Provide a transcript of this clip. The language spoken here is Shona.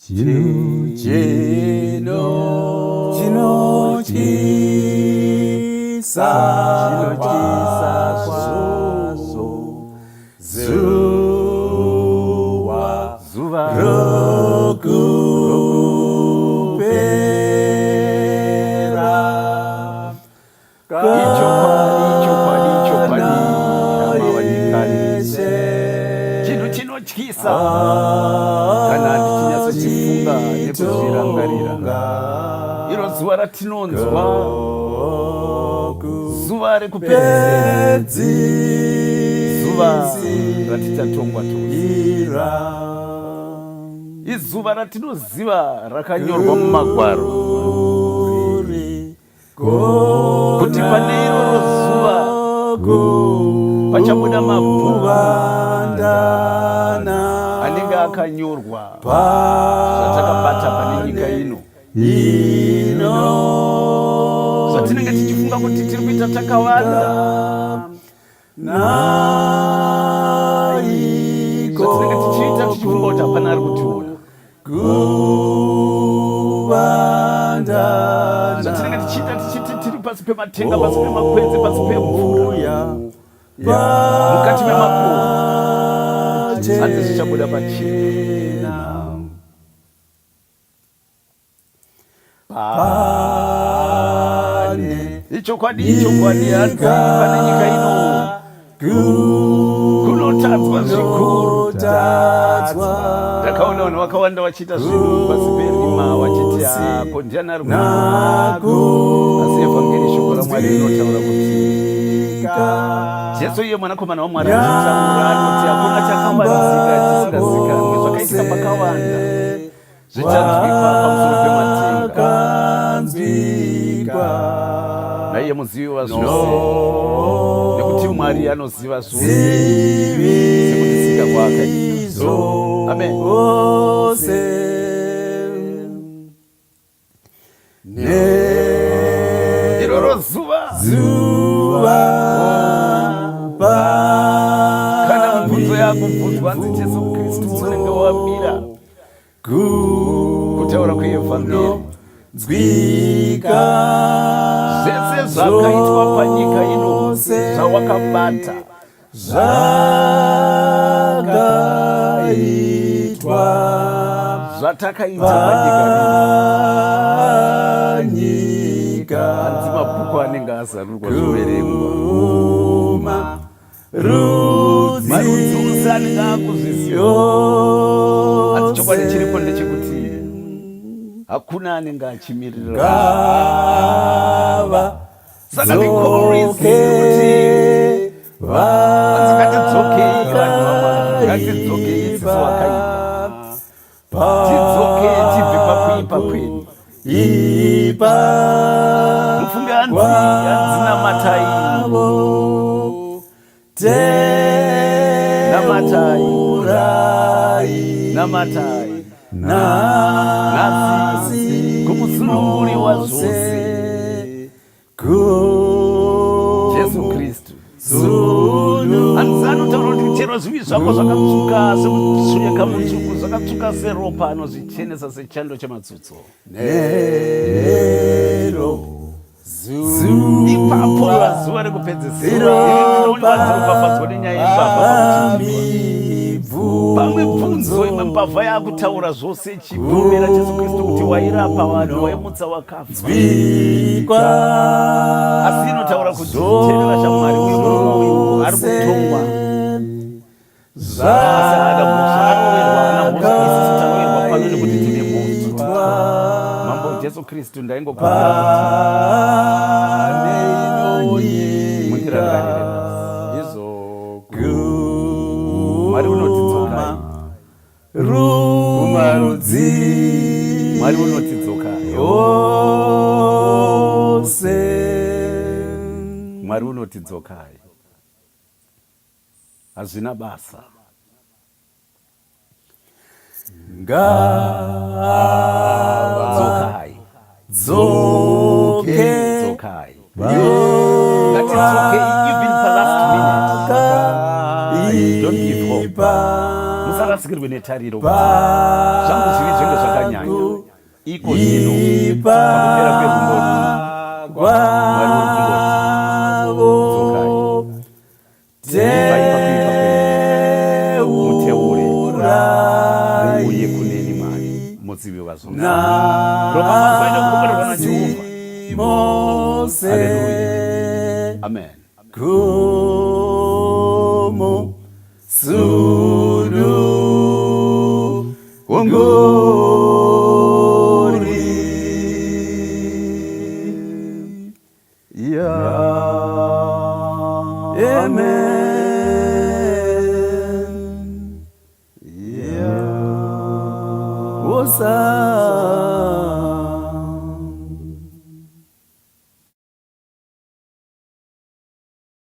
Chino Chino chinotyisa Chinotyisa kwazvo zuva zuva rokupera. Ichokwadi, ichokwadi, ichokwadi, hama vadikani. Chinhu chinotyisa kana tichinyatsochifunga nekuzvirangarira. Iro zuva ratinonzwa, zuva rekupedzisira, zuva ratichatongwa tose. Izuva ratinoziva rakanyorwa mumagwaro kuti pane iroro zuva pachabuda mabhuku anenge akanyorwa zvatakabata pane nyika ino, zvatinenge tichifunga kuti tiri kuita takawanda, zvatinenge tichiita tichifunga kuti hapana ari kutiona, zvatinenge tichiita tichiti tiri pasi pematenga, pasi pemakwenzi, pasi pemvura, mukati memakomo, hanzi zvichabuda pachena. Pane Ichokwadi, ichokwadi, hanzi pane nyika ino kunotadzwa zvikuru. Ndakaona vanhu vakawanda vachiita zvinhu pasi perima vachiti ako ndiani ari, asi evhangeri, shoko raMwari, rinotaura kuti Jesu iye mwanakomana waMwari achitaura anoti hakuna chakavanzika chisingazikanwe, zvakaitika pakawanda zvichanzwikwa pamusoro pematenga. Naiye muzivi wazvose, nekuti Mwari anoziva zvose sekutisika kwaakaita. Amen. Iroro zuva, kana mibvunzo yakubvunzwa, hanzi Jesu Kristu unenge wamira kutaura kweevhangeri, zvese zvakaitwa panyika ino zvawakabata, Zvakaitwa zvatakaita panyika panyika, hanzi mabhuku anenge azarurwa zvoverengwa, marudzi ose anenge akuzviziva. Asi chokwadi chiripo ndechekuti hakuna anenge achimirira. Gava Saka the call is kuti hanzi ngatidzokei, vanhu vaMwari, ngatidzokei isusu wakaipa, tidzokei tibve pakuipa kwedu. Ipa Mufunge, hanzi namatai, namatai, namatai nhasi kumusununguri wazvose, Jesu Kristu. Hanzi anotaura kuti chero zvivi zvako zvakatsvuka sekutsvuka mutsvuku, zvakatsvuka seropa, anozvichenesa sechando chematsutso. Ipapo pazuva rekupedzisira ndinowanziropafadzwa nenyaya yembavha pakuchinjikwa. Pamwe bvunzo, imwe mbavha yaakutaura zvose ichipomera Jesu Kristu kuti wairapa vanhu, waimutsa wakafa, asi inotaura kuti teerera shamwari, uyu murume uyu ari kutongwa asi haana mhosva, aroverwa, haana mhosva. Isusu taroverwa pano nekuti tine mhosva. Mambo Jesu Kristu, ndaingokumbira kuti mundirangarire nhasi. Mwari unoti dzokai. Kumarudzi Mwari unoti dzokai. Ose. Mwari unoti dzokai. Hazvina basa. Ngava Dzokai. Dzoke. Dzokai. Ngatidzokei even palast minute. Don't give hope. Musarasa. Ndisarasikirwe netariro. Zvangu zvivi zvenge zvakanyanya. Iko zvino pakupera kwerumbo runo, Mwari uri kungoti, Dzokai. Ibvai pakuipa kwenyu, muteure, muuye kuneni Mwari, mutsiviwa zvose. Ropafadzwai nekukomborerwa naJehovha. Haleluya. Amen. Kumu sunu nguri ya amen ya Hosanna.